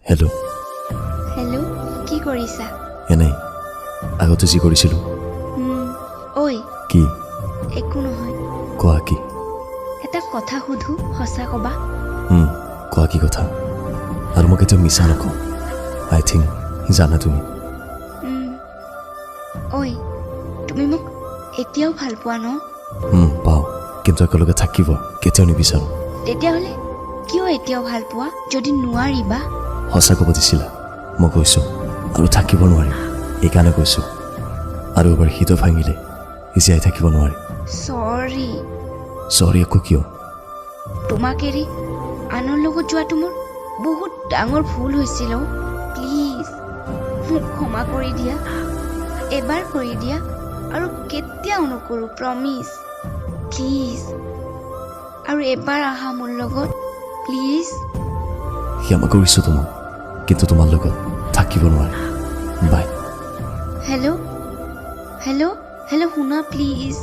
Hello'. Hello', কি কৰিছা? এনেই, আগতে যি কৰিছিলোঁ। ঐ। কি? একো নহয়। কোৱা, কি? এটা কথা সুধো, সঁচা ক'বা। কোৱা, কি কথা? আৰু মই কেতিয়াও মিছা নকওঁ, আই থিংক জানা তুমি। ঐ, তুমি মোক এতিয়াও ভাল পোৱা ন? পাওঁ, কিন্তু একেলগে থাকিব কেতিয়াও নিবিচাৰোঁ। তেতিয়াহ'লে কিয় এতিয়াও ভাল পোৱা যদি নোৱাৰিবা? সঁচা ক'ব দিছিলা, মই কৈছোঁ। আৰু থাকিব নোৱাৰিম, এইকাৰণে কৈছোঁ। আৰু এবাৰ হৃদয় ভাঙিলে জীয়াই থাকিব নোৱাৰি। চৰি। চৰি আকৌ কিয়? তোমাক এৰি আনৰ লগত যোৱাটো মোৰ বহুত ডাঙৰ ভুল হৈছিল অ'। প্লিজ মোক ক্ষমা কৰি দিয়া, এবাৰ কৰি দিয়া। আৰু কেতিয়াও নকৰোঁ, প্ৰমিছ। প্লিজ আৰু এবাৰ আহা মোৰ লগত, প্লিজ। ক্ষমা কৰিছোঁ তোমাক, কিন্তু তোমাৰ লগত থাকিব নোৱাৰিম। বাই। হেল্ল', হেল্ল', হেল্ল', শুনা প্লিজ।